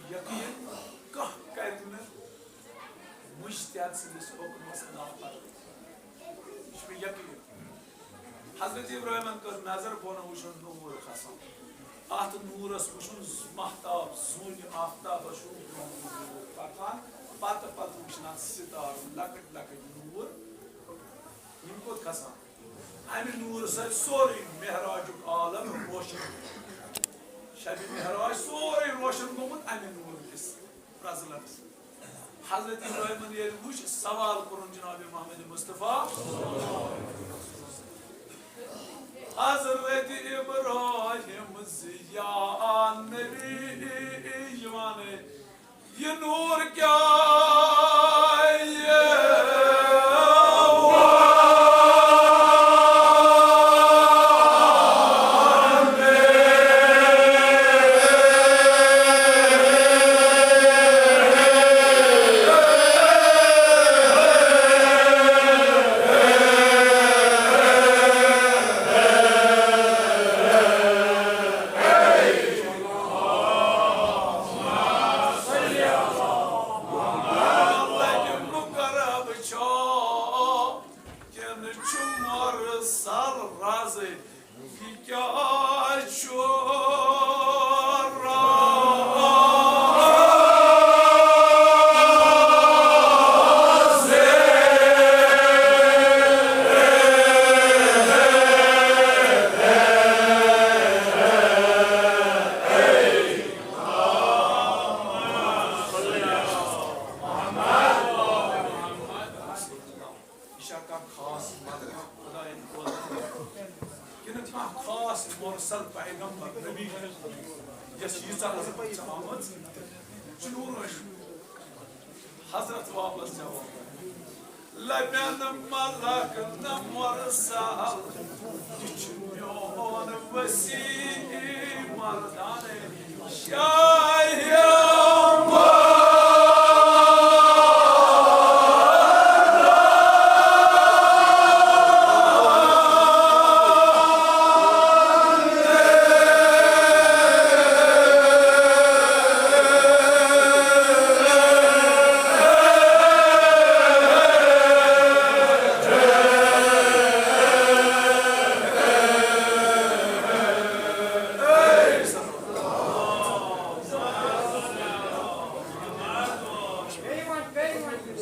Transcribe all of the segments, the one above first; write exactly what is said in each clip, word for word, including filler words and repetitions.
یقین، کانٛہہ کرِ نہٕ مجتہد سٕنٛدِس حُکمس نافرمٲنی۔ یہِ چھُ مےٚ یقین۔ حضرت ابراہیمن کٔر نظر بۄن، وُچھُن نوٗر کھسان۔ اتھ نوٗرس وُچھُن مہتاب، زوٗنہِ آفتابس ہیوٗ برونٛہہ برونٛہہ نوٗر پکان۔ پتہٕ پتہٕ وُچھُن اتھ ستارٕ، لۄکٕٹۍ لۄکٕٹۍ نوٗر۔ یِم کوٚت کھسان؟ امہِ نوٗرٕ سۭتۍ سورُے معراجُک عالم روشن۔ شبِ معراج سورُے روشن گوٚمُت امہِ نوٗرٕ کِس پرٛزلن۔ حضرت ابراہیمن ییٚلہِ وُچھ، سوال کوٚرُن جناب محمد مصطفیٰ۔ حضرت ابراہیم ضیاء نبی یِوان، یہِ نوٗر کیٛاہ یہِ؟ لگہِ مُقرب چھا کِنہٕ چھُ مرسل رازٕے؟ یہِ کیٛاہ چھُ راز؟ یہِ چھا کانٛہہ خاص مدد خدایَن کوٚرمُت؟ کِنہٕ کانٛہہ خاص مرسل پیغمبر نبی، یۄس ییٖژاہ عظمت چھِ آمٕژ؟ چھُ نوٗر حضرت واپس جواب۔ لبن ملک نہ مرسل، یہِ چھُ میون وسیع مردانہ۔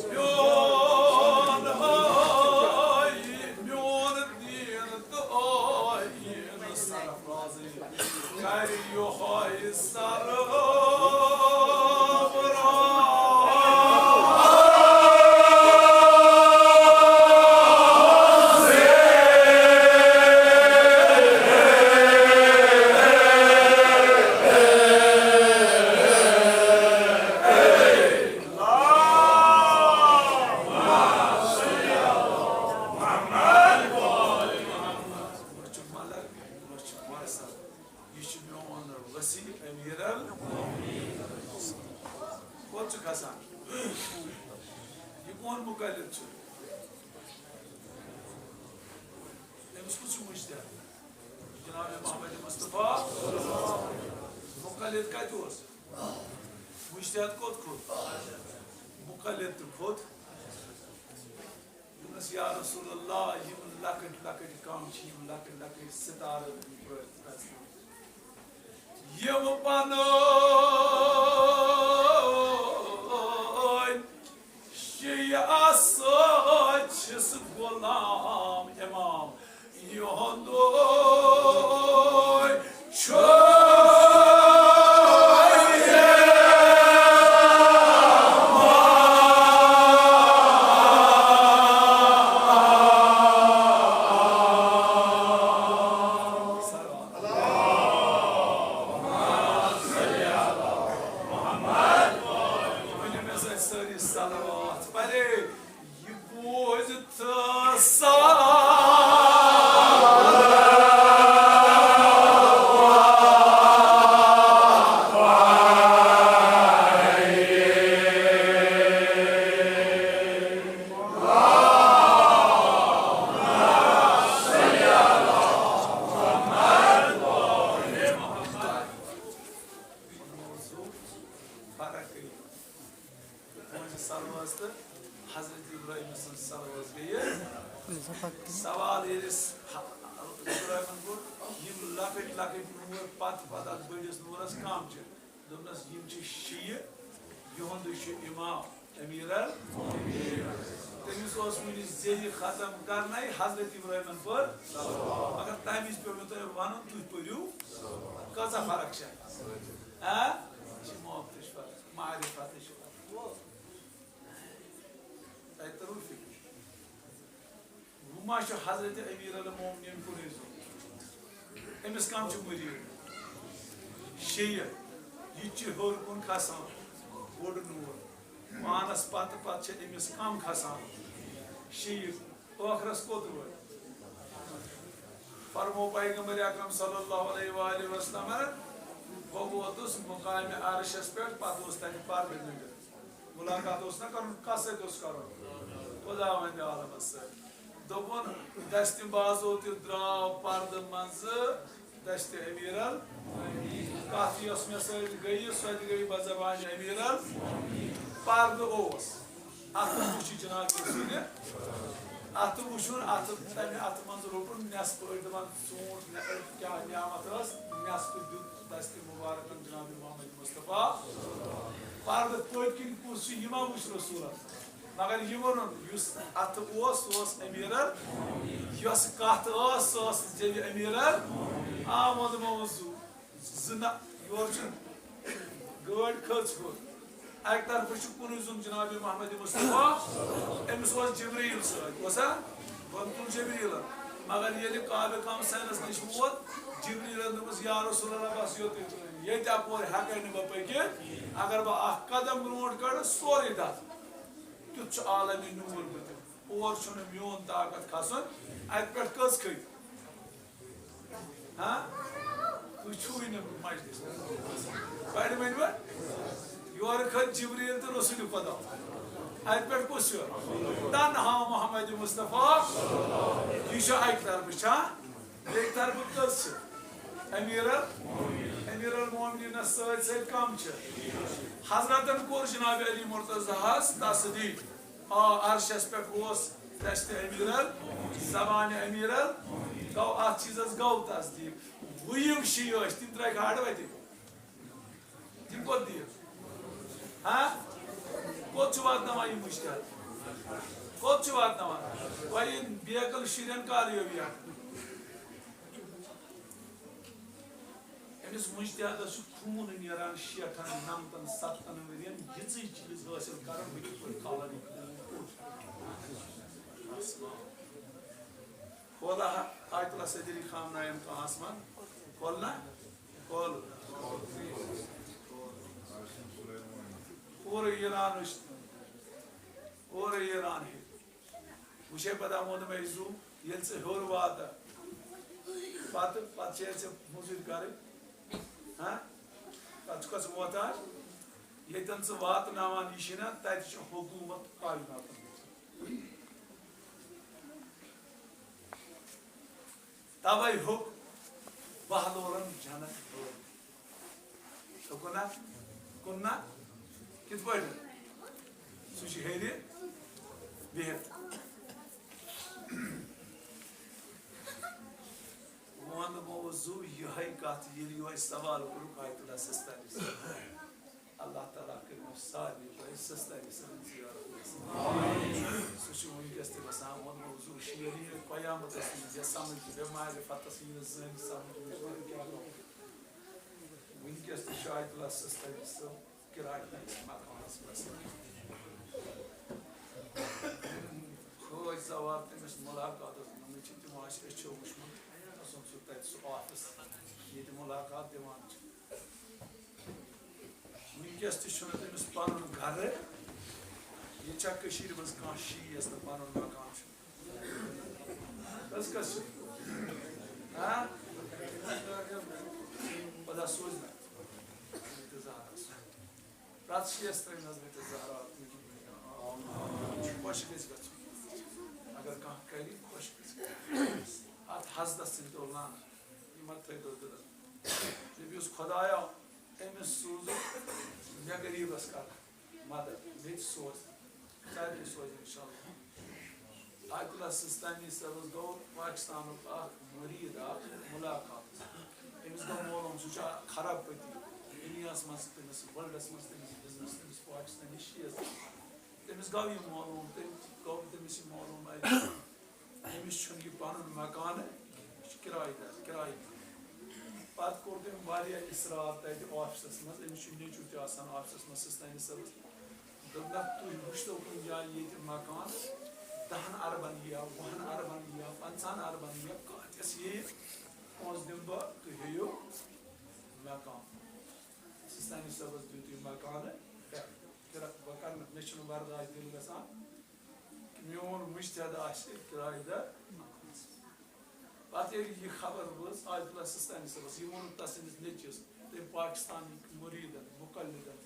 میون آیین، میون دین تہٕ آیین سرفرازٕے کرِ یۄہے سربراز۔ مےٚ چھُ ملک، مےٚ چھُ مرسل، یہِ چھُ میون وسیع امیر ال-، کوٚت چھُ گژھان؟ یہِ کون مقلد چھُ؟ أمِس کُس چھُ مُجتہد؟ جناب محمد مصطفیٰ۔ مقلد کتہِ اوس؟ مُجتہد کوٚت کھوٚت؟ مُقلِد تہِ کھوٚت۔ دوٚپنَس، یا رسول اللہ، یِم لۄکٕٹۍ لۄکٕٹۍ کم چھِ، یِم لۄکٕٹۍ لۄکٕٹۍ ستارٕ پٲٹھۍ تَتہِ۔ یِم پنٕنۍ شیعہ سۭتۍ چھِس غلام امام یِہُنٛدُے چھُ۔ ؤنِو مےٚ سۭتۍ سٲری صلوات پَرے۔ یہِ بوٗزِتھ سا۔ فرق گٔے۔ تُہٕنٛز سلوٲژ تہٕ حضرت ابراہیم سٕنٛز سلوٲژ گٔیہِ۔ سوال ییٚلہِ أسۍ ح-، ابراہیمن کوٚر، یِم لۄکٕٹۍ لۄکٕٹۍ نوٗر پتہٕ پتہٕ اتھ بٔڑِس نوٗرس کم چھِ؟ دوٚپنس، یِم چھِ شیعہ، یِہُنٛدُے چھُ امام، امیر ال-، تٔمِس اوس وُنہِ زیٚیہِ ختم کرنے، حضرت ابراہیمن پٔر، مگر تمہِ وِزِ پیوٚو مےٚ تۄہہِ ونُن، تُہۍ پٔرِو۔ کۭژاہ فرق چھےٚ؟ ہاں؟ یہِ چھِ معرفتٕچ فرق، معرفتٕچ فرق۔ تۄہہِ توٚرُو فِکرِ؟ وۄنۍ ما چھُ حضرت امیر المومنین کُنُے زوٚن؟ أمِس کم چھِ مُریٖد؟ شیعہ۔ یہِ تہِ چھُ ہیوٚر کُن کھسان، بوٚڑ نوٗر۔ پانس پتہٕ پتہٕ چھِ أمِس کم کھسان؟ شیعہ۔ ٲخرس کوٚت وٲتۍ؟ فرموو پیغمبر اکرم صلی اللہ علیہ وآلہ وسلمن، بہٕ ووتُس مقامِ عرشس پٮ۪ٹھ، پتہٕ اوس تتہِ پردٕ نٔٹِتھ۔ ملاقات اوس نہ کرُن، کس سۭتۍ اوس کرُن؟ خداوند عالمس سۭتۍ۔ دوٚپُن، دستہِ بازو تہِ درٛاو پردٕ منٛزٕ دستہِ امیر ال-، کتھ یۄس مےٚ سۭتۍ گٔیہِ، سۄ تہِ گٔیہِ بزبانہِ امیر ال-، پردٕ اوس۔ اتھٕ وُچھ جناب رسول، اتھٕ وُچھُن، اتھٕ، تمہِ اتھٕ منٛز روٚٹُن نٮ۪صف، أڑۍ دپان ژوٗنٛٹھ، نہ، أڑۍ کیٛاہ نعمت ٲس، نٮ۪صف دیُت دستہِ مبارکن جناب محمد مصطفیٰ۔ پردٕ پٔتۍ کِنۍ کُس چھُ، یہِ ما وُچھ رسولن؟ مگر یہِ ووٚنُن، یُس اتھٕ اوس، سُہ اوس امیر ال-، یۄس کتھ ٲس، سۄ ٲس جبِ امیر ال-، آ، ووٚنمو زُو۔ زٕ نہ، یورٕ چھُ گٲڑۍ کھٔژ ہیوٚر۔ اَکہِ طرفہٕ چھُ کُنُے زوٚن جناب محمد مصطفیٰ، أمِس اوس جبریٖل سۭتۍ، اوسا؟ بۄن کُن جبریٖلن۔ مگر ییٚلہِ قابِ کم سینس نِش ووت، جبریٖلن دوٚپُس، یا رسول اللہ، بس یوٚتُے، ییٚتہِ اپور ہٮ۪کَے نہٕ بہٕ پٔکِتھ۔ اگر بہٕ اکھ قدم برونٛٹھ کڑٕ، سورُے دَزٕ۔ تیُتھ چھُ عالمِ نوٗر بہٕ تہِ۔ اور چھُنہٕ میون طاقت کھسُن۔ اَتہِ پٮ۪ٹھ کٔژ کھٔتۍ؟ ہاں؟ تُہۍ چھِوٕے نہٕ مجلس۔ پرِ ؤنۍ وۄنۍ؟ یورٕ کھٔتۍ جبریٖل تہٕ رسول خدا۔ اَتہِ پٮ۪ٹھ کُس چھُ؟ تنہا محمد مصطفیٰ۔ یہِ چھُ اَکہِ طرفہٕ، چھا؟ بیٚکہِ طرفہٕ کٔژ چھِ؟ امیر ال-، امیر المومنینس سۭتۍ سۭتۍ کم چھِ؟ حضرتن کوٚر جناب علی مرتضیٰ ہس تصدیق۔ آ، عرشس پٮ۪ٹھ اوس دستِ امیر ال-، زبانِ امیر ال-، گوٚو اتھ چیٖزس گوٚو تصدیٖق۔ وۄنۍ یِم شیعہ ٲسۍ، تِم ترٛٲوِکھ اَڈٕ وَتہِ۔ تِم کوٚت دِیِو؟ ہاں؟ کوٚت چھُ واتناوان یِم مُجتہد؟ کوٚت چھُ واتناوان؟ وۄنۍ یِم بیکل شُرٮ۪ن کر یِیو یہِ؟ أمِس مُجتہدس چھُ خوٗن نیران شیٹھن، نَمتن، ستتن ؤرین یِژٕے چیٖز حٲصِل کران، بہٕ کِتھ پٲٹھۍ کھالن یہِ خوٗن کوٚت؟ آسمان۔ کھولہ آیت اللہ صدری خامنہ ایم کہاس منٛز۔ کھولنا؟ کھول۔ پوٗرٕ ایرانٕچ، پوٗرٕ ایران ہے۔ وٕچھے پتہ ووٚن مےٚ زُو، ییٚلہِ ژٕ ہیوٚر واتکھ، پتہٕ، پتہٕ چھے ژےٚ مٔزوٗرۍ کرٕنۍ۔ ہاں؟ پتہٕ چھُکھ ژٕ ووتان، ییٚتٮ۪ن ژٕ واتناوان یہِ چھِنہ، تتہِ چھُ حکوٗمت کایناتن۔ توے ہیوٚک بہلولن جنت ہٲوِتھ۔ ہیوٚکُن نا؟ کُن نا؟ کِتھ پٲٹھۍ؟ سُہ چھُ ہیٚرِ بِہِتھ۔ ووٚن موضوع یِہوٚے کتھ، ییٚلہِ یِہوٚے سوال کوٚرُکھ آیت اللہ سستانی صٲب۔ اللہ تعالیٰ کٔرِنو سارنٕے تۄہہِ سستانی صٲبٕنۍ زیارت نصیب۔ سُہ چھُ وٕنکیٚس تہِ بسان، ووٚنمو حضور شیٖر، یہِ قیامتس منٛز یہِ سمجھ، بے معرفتس یی نہٕ زٕہٕنۍ سمجھ، وٕنکیٚس کیٛاہ گوٚو۔ وٕنکیٚس تہِ چھُ آیت اللہ سستانی صٲب کِراے ہٕنٛدِس مکانس منٛز۔ خٲج زوال تٔمِس مُلاقاتس منٛز چھِ تِمو اَسہِ أچھو وٕچھمُت، تَس اوس سُہ تَتہِ سُہ آفِس، ییٚتہِ مُلاقات دِوان چھِ۔ وٕنکیٚس تہِ چھُنہٕ تٔمِس پَنُن گَرٕ۔ یہِ چھا کٔشیٖرِ منٛز کانٛہہ شیٖر یَس نہٕ پَنُن مکان چھُ؟ کَس کَس چھُ؟ ہاں؟ خۄدا سوٗزِ نہٕ۔ حضرت زہرا سوٗزِ۔ پرٛٮ۪تھ شیٖرَس ترٛٲوِن حضرت زہرا۔ خۄش گژھِ گژھُن۔ اگر کانٛہہ کَرِ، خۄش گژھِ۔ اَتھ حضرت سٕنٛدِ دوران یہِ مہ تھٲیِو دِلَس۔ نبی اوس خۄدایا، أمِس سوٗزُکھ مےٚ غریٖبَس کَر مدد، مےٚ تہِ سوز، ژٕ تہِ سوز اِنشاءاللہ۔ آیت اللہ سِستانی صٲبَس گوٚو پاکِستانُک اَکھ مُریٖد اَکھ مُلاقات۔ أمِس گوٚو معلوٗم، سُہ چھُ اَکھ خراب پٔتی۔ دُنیاہَس منٛز تٔمِس، ورلڈَس منٛز تٔمِس بِزنِس، تٔمِس پاکِستانی شیٖز۔ تٔمِس گوٚو یہِ معلوٗم، تٔمۍ گوٚو تٔمِس یہِ معلوٗم اَتہِ۔ أمِس چھُنہٕ یہِ پَنُن مکانہٕ، یہِ چھُ کِرایہِ دار، کِرایہِ دار۔ پَتہٕ کوٚر تٔمۍ واریاہ اِصرار تَتہِ آفِسَس منٛز، أمِس چھُ نیٚچوٗ تہِ آسان آفِسَس منٛز، سِستانی صٲبَس۔ دوٚپنَکھ، "تُہۍ وٕچھتو کُنہِ جایہِ ییٚتہِ مکان دَہَن اَربَن یِیا، وُہَن اَربَن یِیا، پنٛژاہَن اَربَن یِیا، کۭتِس یِیہِ؟ پونٛسہٕ دِمہٕ بہٕ، تُہۍ ہیٚیِو مکان۔" سِستانی صٲبَس دیُت یہِ مکانہٕ، کِرا-، بہٕ کَرٕ نہٕ، مےٚ چھُنہٕ برداش دِل گژھان۔ میون مُجتہد آسہِ کِرایہِ دار۔ پتہٕ ییٚلہِ یہِ خبر وٲژ آیت اللہ سِستانی صٲبَس، یہِ ووٚن تَسٕنٛدِس نیٚچوِس، تٔمۍ پاکِستانٕکۍ مُریٖدَن، مُقلِدَن،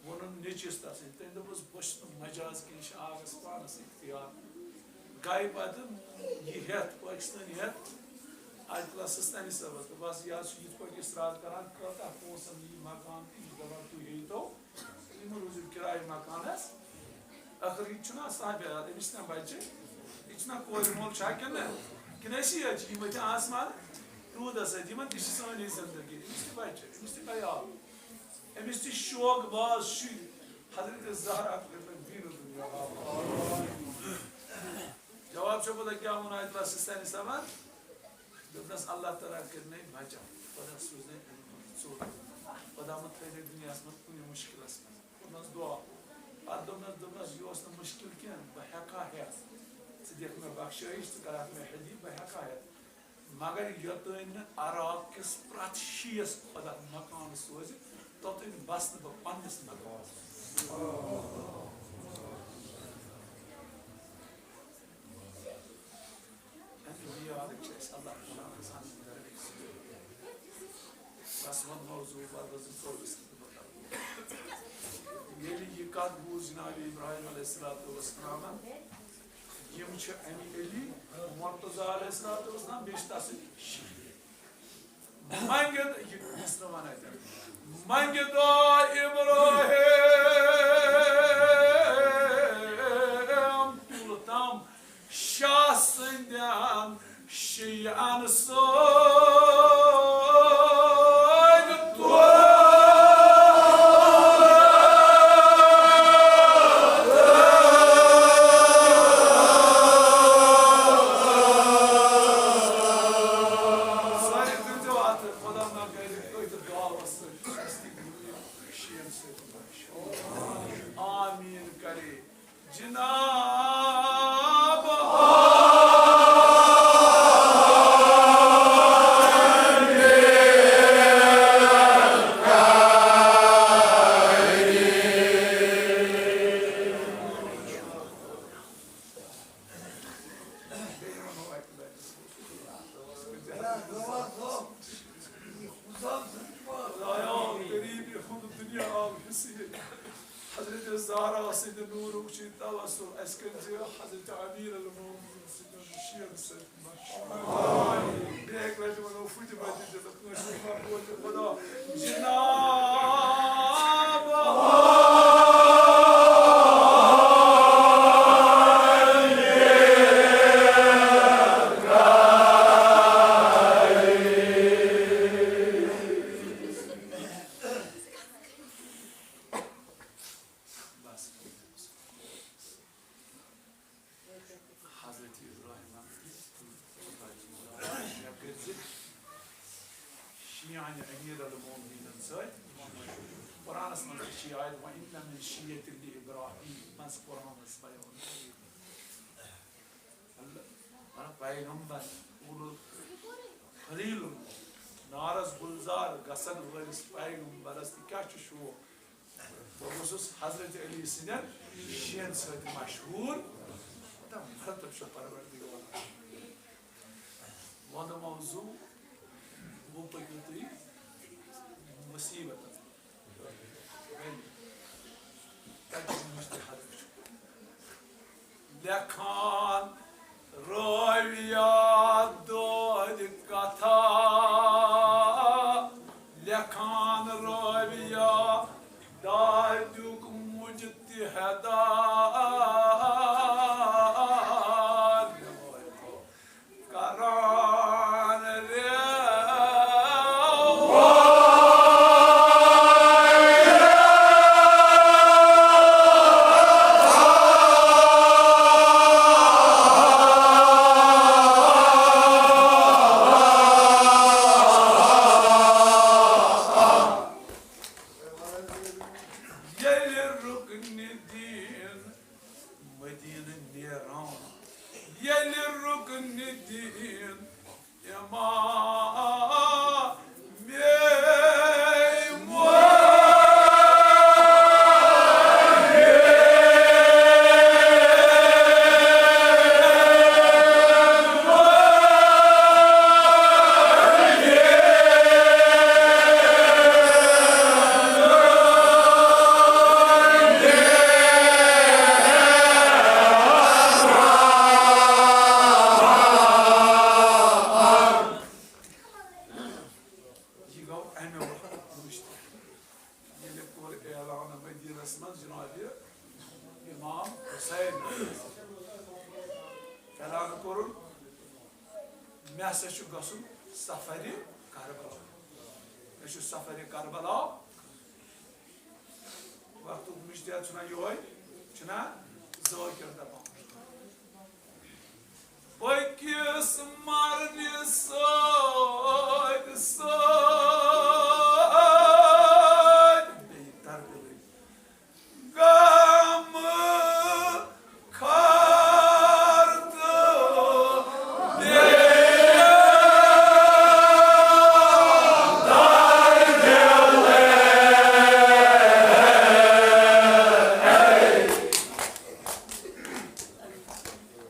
ووٚنُن نیٚچوِس تَسٕنٛدِ۔ تٔمۍ دوٚپُس، "بہٕ چھُس نہٕ مجاز کینٛہہ، یہِ چھُ آغَس پانَس اِختیار۔" گٔے پَتہٕ یہِ ہٮ۪تھ، پاکِستٲنۍ ہٮ۪تھ آیت اللہ سِستانی صٲبَس، دوٚپہَس، "یہِ حظ چھُ یِتھ پٲٹھۍ اِصرار کَران، کۭژاہ پونٛسَن یی مکان تہٕ یہِ چھُ دَپان، تُہۍ ہیٚیتو۔" یِمو روٗزِو کِرایہِ مکانَس۔ ٲخٕر یہِ چھُنہ آسان بیٛاکھ، أمِس چھِنہ بَچہِ، یہِ چھُنہ کورِ مول چھا کِنہٕ نہ؟ کِنہٕ أسی یٲتۍ چھِ، یِم ؤتھۍ آسمان روٗدَس سۭتۍ، یِمَن تہِ چھِ سٲنۍ یہِ زندگی، أمِس تہِ بَچہِ، أمِس تہِ عیال، أمِس تہِ شوق باز شُرۍ۔ حضرت زہرا کٔرۍ تٔمۍ دیٖنہٕ دُنیا آباد۔ جواب چھُ پتہ کیٛاہ ووٚن آیت اللہ سِستانی صٲبَن؟ دوٚپنَس، "اللہ تعالیٰ کٔرِنَے بچاو، خۄدا سوٗزنَے اَمہِ کھۄتہٕ ژوٚر، خۄدا مہ تھٲینَے دُنیاہَس منٛز کُنہِ مُشکِلَس منٛز۔" کوٚرنَس دُعا۔ پَتہٕ دوٚپنَس، دوٚپنَس، "یہِ اوس نہٕ مُشکِل کینٛہہ، بہٕ ہٮ۪کہٕ ہا ہٮ۪تھ، ژٕ دِکھ مےٚ بخشٲیِش، ژٕ کَرَکھ مےٚ ہدیہِ، بہٕ ہٮ۪کہٕ ہا ہٮ۪تھ، مگر یوٚتام نہٕ عراق کِس پرٛٮ۪تھ شِیَس خۄدا مکانہٕ سوزِ، توٚتام بَسہٕ نہٕ بہٕ پنٛنِس مکانَس منٛز۔" اَمہِ یادٕ چھِ اَسہِ اللہ تعالیٰ ہَس بس وۄنۍ موضوع پَتہٕ زٕ ژور ؤسِتھ۔ ییٚلہِ یہِ کَتھ بوٗز جناب ابراہیم علیہ الصلوۃ والسلامَن، یِم چھِ اَمہِ علی مرتضیٰ علیہ الصلوۃ والسلام، بیٚیہِ چھِ تَس سۭتۍ شیٖعہ۔ منگہِ دۄہ، یہِ مِصرٕ وَنان تٔمۍ۔ منگہِ دۄہ ابراہیم تُل تَم شاہ سٕنٛدٮ۪ن شیعن سۭتۍ تُل۔ سٲری تُلۍزیو اَتھٕ، خۄدا ما کَرِ أتھۍ دعوس سۭتۍ اَسہِ تہِ گوٚو یہِ شیعن سۭتۍ۔ آمیٖن کَرے۔ جناب۔ خدایا، غریبی ہُنٛد دُنیا آو حصہٕ۔ حضرت زہرا سٕنٛدِ نوٗرُک چھُ یہِ توسل، اَسہِ کٔرۍ زِ حضرت امیر المومنین سٕنٛدٮ۪ن شیعن سۭتۍ مشہوٗر۔ بیٚیہِ اَکہِ لَٹہِ وَنو پھٕٹہِ بَتہِ تہِ تہٕ کٲنٛسہِ ما بوزِ خۄدا۔ جناب۔ بس۔ حضرت ابراہیم، مےٚ کٔرۍ زِ شیعن امیر المومنین سۭتۍ۔ قرآنس منٛز تہِ چھِ یہِ آیت، "وَإِنَّ مِن شِیعَتِهِ لِإِبْرَاهِيمَ"، منٛز قرآنس بیان۔ اللہ، مطلب، پیغمبر، اولو خلیل، نارس گلزار گژھن وٲلِس پیغمبرس تہِ کیٛاہ چھُ شوق؟ بہٕ گوٚژھُس حضرت علی سٕنٛدٮ۪ن شیعن سۭتۍ مشہوٗر۔ تہٕ مرتب چھُ پروردگار۔ وَنہٕ موضوع، وۄنۍ پٔکِو تُہۍ مُصیٖبتن۔ وۄنۍ کَتہِ چھُ مُجتہد وٕچھُن؟ لیکھان رٲوِیا دٲدِ کتھا، لیکھان رٲوِیا داد رُکنہِ دیٖن مدیٖنہٕ نیران، ییٚلہِ رُکنہِ دیٖن امام یہِ گوٚو اَمہِ وقتہٕ مُشتعل۔ ییٚلہِ کوٚر اعلان مدیٖنس منٛز جناب امام حسین، اعلان کوٚرُن، مےٚ ہسا چھُ گژھُن سفرِ کربلا۔ مےٚ چھُ سفرِ کربلا۔ وقتُک مُشتعل چھُنہ یِہوٚے، چھُنہ ذٲکِر دپان۔ پٔکِس مرنہِ سۭتۍ سۭتۍ۔ بیٚیہِ تربیلٕے۔ غم خار تہٕ بیٚیہِ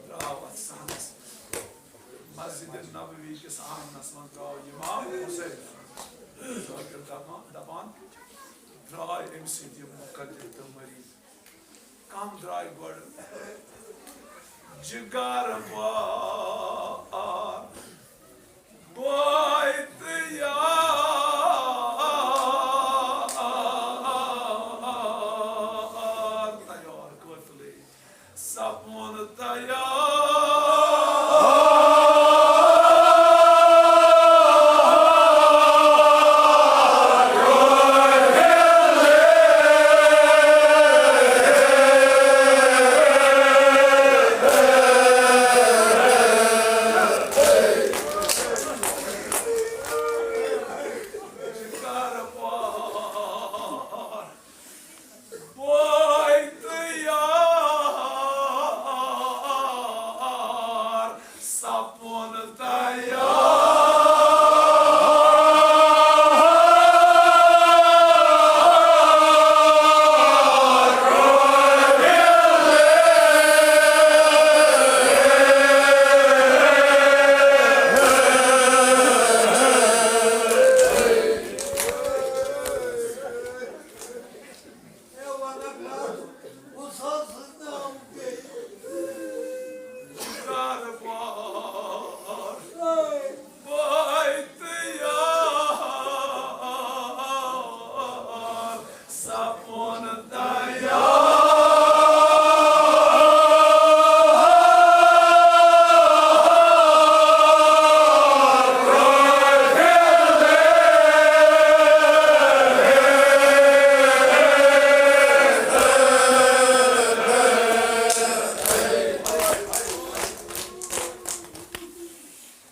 درٛاو اَتھ صحنس۔ مسجد نبوی کِس آنگنس منٛز درٛاو امام حسین۔ ذٲکِر دپان، دپان، درٛاے أمۍ سٕنٛدۍ یِم مقدر تہٕ مریٖد۔ کم درٛاے گۄڈٕ؟ جگر بار، بٲے تہٕ یار۔ تیار قٲفلے سپُن تیار۔ بٲے تہٕ یار سپُن تیار۔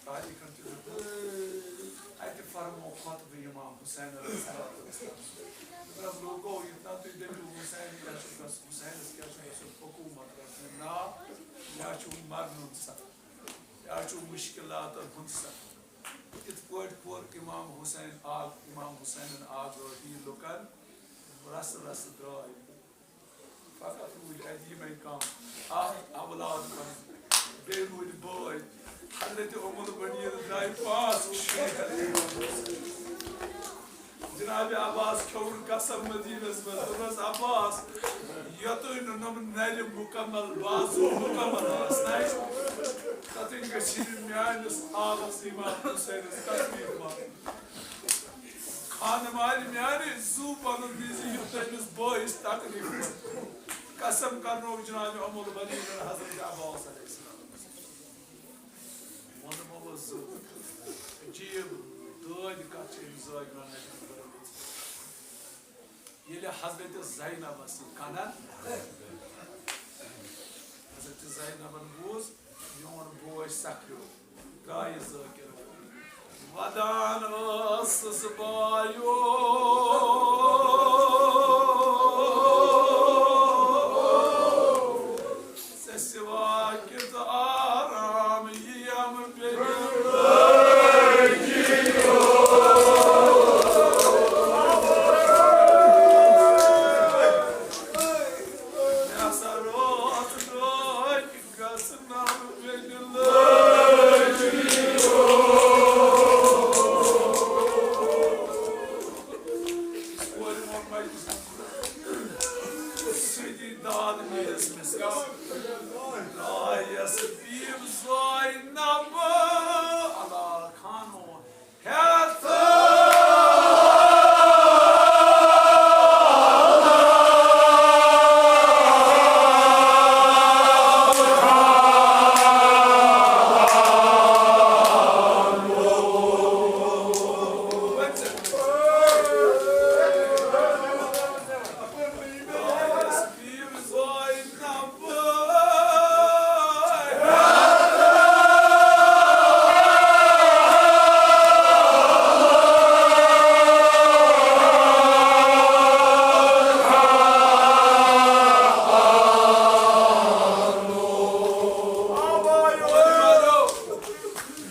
تاریخن تہِ دیُت۔ اَتہِ فرموو خطبہٕ امام حسین علیہ الصلوۃ والسلام۔ دوٚپنَس، لوٗکو، یہِ نہ تُہۍ دٔپِو حسین کیٛاہ چھُ گژھُن، حسینَس کیٛاہ چھُ گژھُن، حکوٗمت رَٹُن، نا، یا چھُ مَرنُن سَخ، یا چھُ مُشکِلاتَن ہُنٛد سَخ۔ یِتھ پٲٹھۍ کوٚر امام حسین آ-، امام حسینَن آگٲہی لُکَن، رَسہٕ رَسہٕ درٛاے۔ فقط روٗدۍ اَتہِ یِمَے کَم، اَکھ اولاد کَم، بیٚیہِ روٗدۍ بٲے۔ حضرت ام البنین درٛاے پانٛژھ شُرۍ۔ جناب عباس کھیوٚوُن قسم مدیٖنَس منٛز، دوٚپنَس، عباس، یوٚتُے نہٕ نۄم نَرِ مُکمل، بازو مُکمل آسنَے، تَتٮ۪ن گژھِ نہٕ میٛٲنِس آبَس امام حسینَس تکلیٖف واتُن۔ خانہٕ مالہِ میانہِ، زُو پنُن دِزِ یُتھ تٔمِس بٲیِس تکلیف واتہِ۔ قسم کرنوو جناب ام البنین حضرت عباس علیہ السلام۔ ووٚنمو زُو، عجیب دٲدۍ کتھ چھِ أمۍ زٲوۍ ونان۔ ییٚلہِ حضرت زینبس یہِ کنن، حضرت زینبن بوٗز، میون بوے سکھریو، درٛایہِ ذٲکِر۔ ودان ٲسٕس بایو۔ یس بیٖم زینب علی خانو ہیتھ۔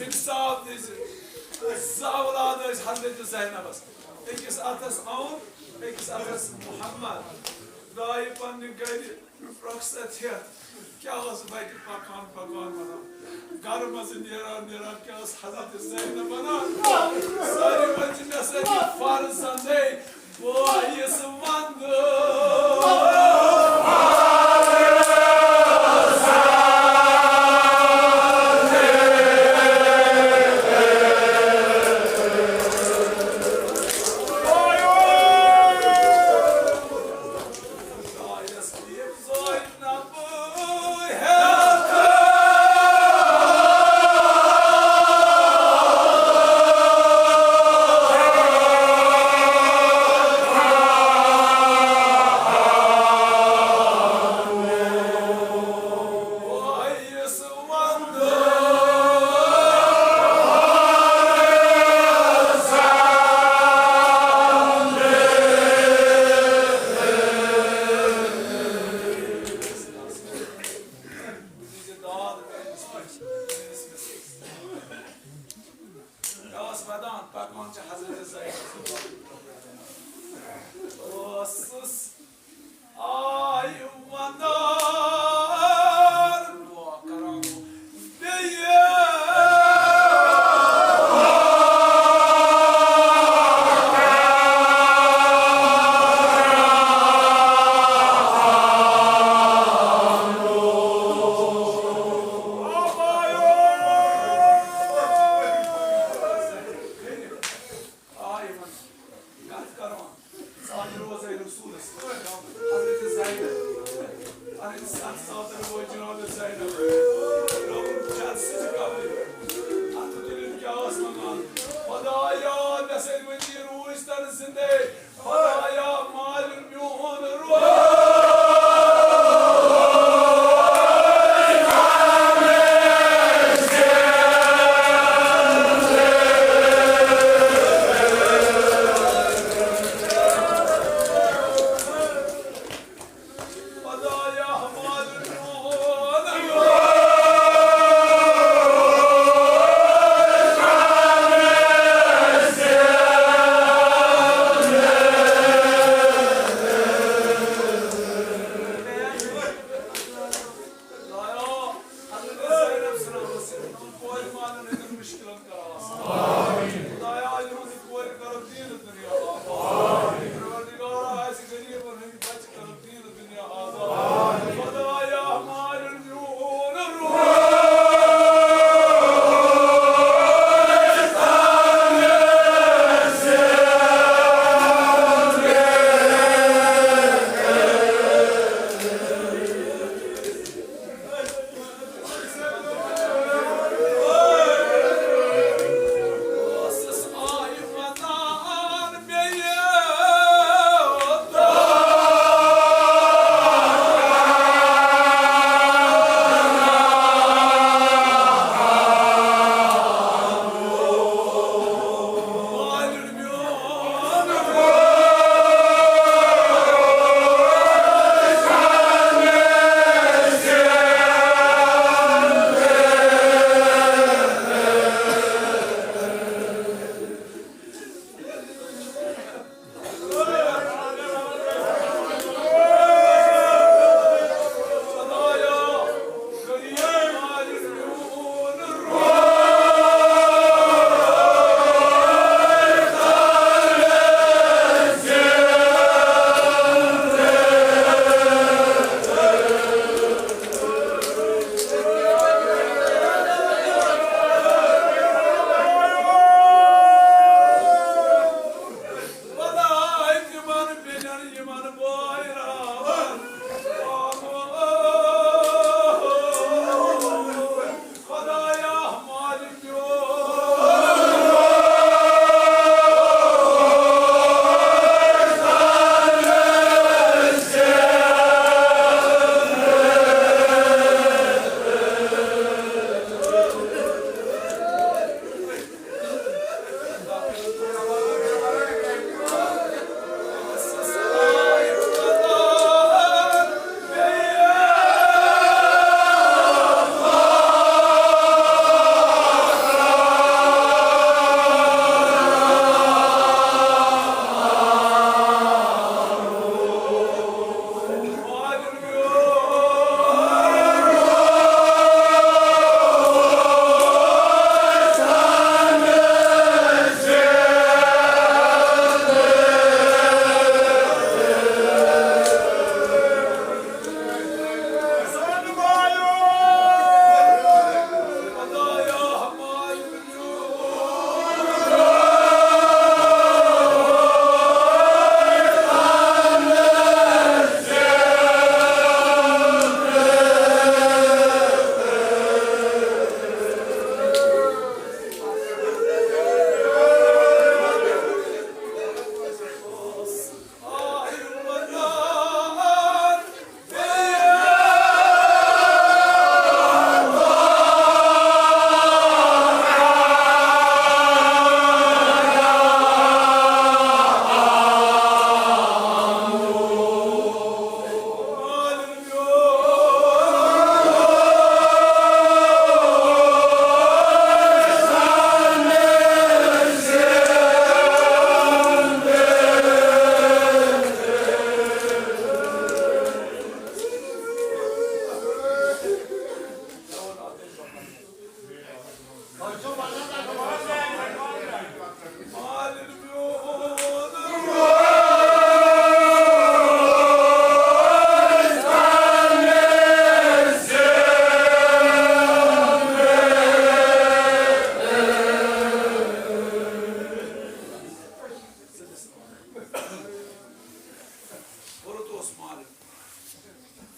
انصاف دِژ۔ زٕ اولاد ٲسۍ حضرت زینبس، أکِس اَتھس عون، أکِس اَتھس محمد۔ درٛایہِ پننہِ گرِ رۄخصت ہٮ۪تھ۔ کیٛاہ ٲس وتہِ پکان پکان ونان؟ گرٕ منٛزٕ نیران نیران کیٛاہ ٲس حضرت زینب ونان؟ سٲری ؤنۍ چھِ مےٚ سۭتۍ یہِ فرض زندے۔ بہٕ آیس ونٛدٕ۔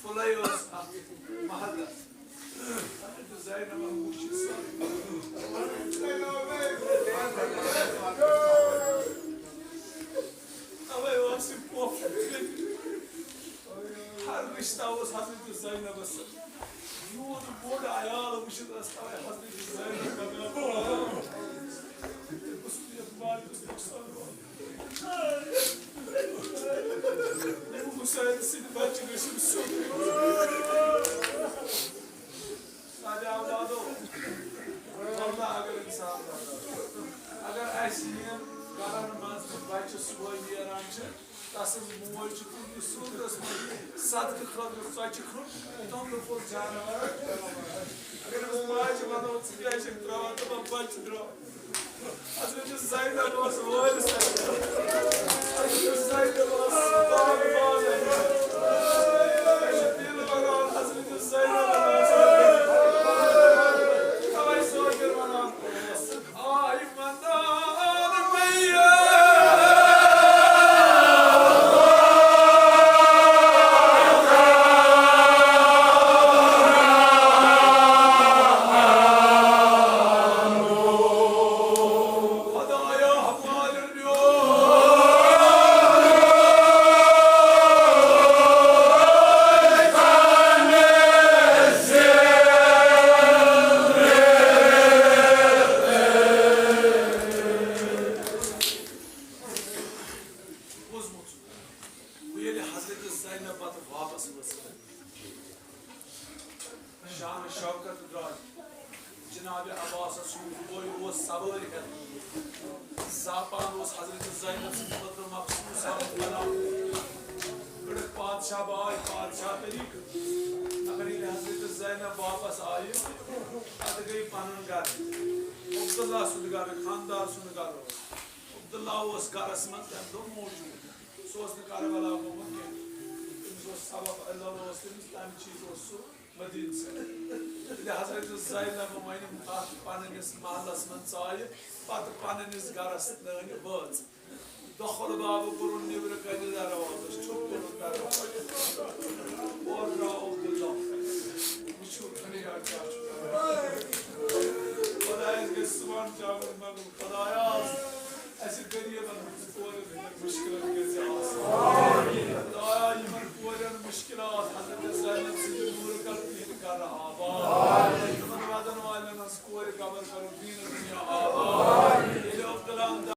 اوٚلے ٲس اکھ محلس۔ حضرت زینبن وُچھ یہِ سٲرٕے۔ توے ٲس یہِ پوپھ۔ ہر رشتہ اوس حضرت زینبس سۭتۍ۔ یوٗت بوٚڑ عیال وٕچھِتھ ٲس توے حضرت زینب بغٲر۔ حسین سٕنٛدِ بچہِ گٔژھِم سیوٚد۔ سادِ اولادو، واللہ اگر انسان، اگر اسہِ یِن گرن منٛز تہِ بچہِ صبحٲے نیران چھِ، تسٕنٛز موج چھِ کُنہِ صوٗرتس منٛز صدقہٕ خٲطرٕ ژۄچہِ کھنٛڈ، توٚملہٕ پھوٚل جانور۔ اگر أمِس ماجہِ ونو، ژٕ کیٛازِ چھَکھ ترٛاوان؟ دَپان، بچہِ درٛاو۔ حضرت زینب ٲس وٲرِث۔ حضرت زینب ٲس باغ باغ۔ مےٚ چھُ دِل وَنان، حضرت زینب ٲس۔ توے سٲکِر وَنان، آے منان مےٚ۔ بوٗزمُت چھُ۔ وۄنۍ ییٚلہِ حضرت زینب پتہٕ واپس ؤژھ، شان شوکت درٛاے۔ جناب عباسس ہُنٛد بوے اوس سوٲرۍ ہٮ۪تھ۔ زاپان اوس حضرت زینب سٕنٛدِ خٲطرٕ مخصوٗص آمُت بناونہٕ۔ کٔڑٕکھ پادشاہ باے، پادشاہ طریٖقہٕ۔ مگر ییٚلہِ حضرت زینب واپس آیہِ، پتہٕ گٔے پنُن گرٕ۔ عبداللہ سُنٛد گرٕ، خاندار سُنٛد گرٕ اوس۔ عبداللہ اوس گرس منٛز تمہِ دۄہ موجود۔ سُہ اوس نہٕ کربلا گوٚمُت کینٛہہ۔ تٔمِس اوس سبب علل اوس تٔمِس، تمہِ چیٖز اوس سُہ مدیٖنہٕ سۭتۍ۔ ییٚلہِ حضرت زینب وۄنۍ تتھ پننِس محلس منٛز ژایہِ، پتہٕ پننِس گرس نٲنۍ وٲژ۔ دۄکھٕ بابہٕ کوٚرُن نیٚبرٕ کنہِ دروازس، چھُکھ کوٚرُن دروازس۔ اورٕ درٛاو عبداللہ۔ وٕچھِو دُنیا کیٛاہ چھُ کران۔ خۄدایس گژھِ صُبحن چاوُن منٛگُن، خۄدایا، اسہِ غریٖبن ہٕنٛز کورِ ہٕنٛدٮ۪ن مُشکِلن گٔژھۍ آسان۔ خۄدایا، یِمن کورٮ۪ن مُشکِلات حضرت زینب سٕنٛدِ نوٗرٕ کَر تِہِنٛدِ گرٕ آباد۔ یِمن وَدن والٮ۪ن ہٕنٛز کورِ قبر کَرُکھ دیٖنہٕ دُنیا آباد۔ ییٚلہِ عبداللہ